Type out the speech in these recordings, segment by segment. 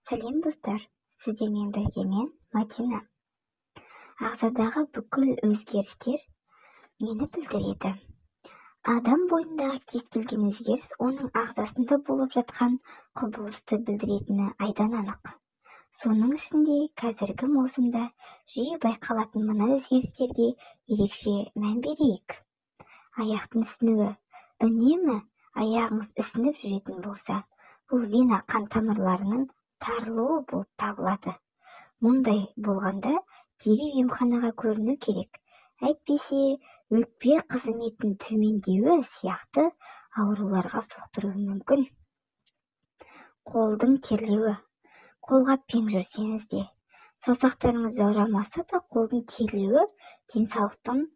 Сәлем, достар! Сіздермен бірге мен, Мадина. Ағзадағы бүкіл өзгерістер нені білдіреді? Адам бойындағы кез келген өзгеріс оның ағзасында болып жатқан құбылысты білдіретіні айдан анық. Соның ішінде қазіргі маусымда жиі байқалатын мына өзгерістерге ерекше мән берейік. Аяқтың ісінуі. Үнемі аяғыңыз ісініп жүретін болса, бұл вена қан тамырларының тарылуы болып табылады. Мұндай болғанда дереу емханаға көріну керек. Әйтпесе өкпе қызметінің төмендеуі сияқты ауруларға соқтыруы мүмкін. Қолдың терлеуі. Қолғаппен жүрсеңіз де, саусақтарыңыз жаурамаса да, қолдың терлеуі денсаулықтың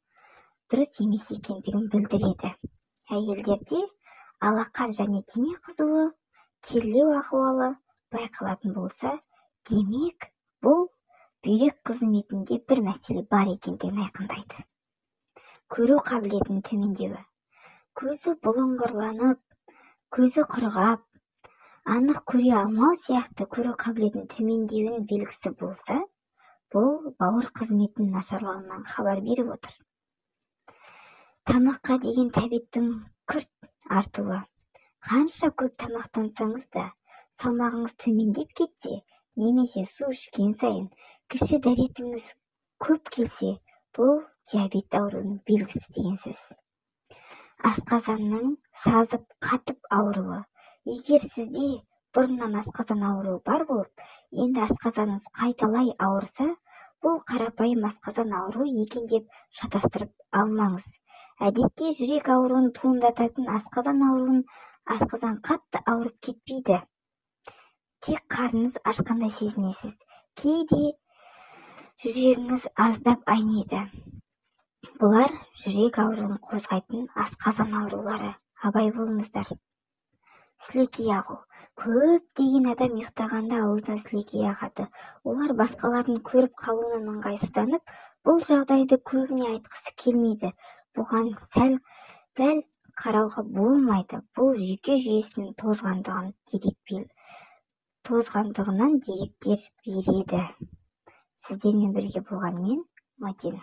дұрыс емес екендігін білдіреді. Әйелдерде алақан және дене қызуы, терлеу ахуалы байқалатын болса, демек, бұл бүйрек қызметінде бір мәселе бар екендігін айқындайды. Көру қабілетінің төмендеуі. Көзі бұлыңғырланып, көзі құрғап, анық көре алмау сияқты көру қабілетінің төмендеуінің белгісі болса, бұл бауыр қызметінің нашарлауынан хабар беріп отыр. Тамаққа деген тәбеттің күрт артуы. Қанша көп тамақтансаңыз да, салмағыңыз төмендеп кетсе немесе су ішкен сайын кіші дәретіңіз көп келсе, бұл диабет ауруының белгісі деген сөз. Асқазанның сазып, қатып ауруы. Егер сізде бұрыннан асқазан ауруы бар болып, енді асқазаныңыз қайталай ауырса, бұл қарапайым асқазан ауруы екен деп шатастырып алмаңыз. Әдетте жүрек ауруын туындататын асқазан ауруын асқазан қатты ауырып кетпейді. Тек қарныңыз ашқандай сезінесіз. Кейде жүрегіңіз аздап айниды. Бұлар жүрек ауруын қозғайтын асқазан аурулары. Абай болыңыздар. Сілекей ағу. Көптеген адам ұйықтағанда аузынан сілекей ағады. Олар басқалардың көріп қалуынан ыңғайсызданып, бұл жағдайды көбіне айтқысы келмейді. Бұған сәл пәл қарауға болмайды. Бұл жүйке жүйесінің тозғандығынан деректер береді. Сіздермен бірге болған мен, Мадина.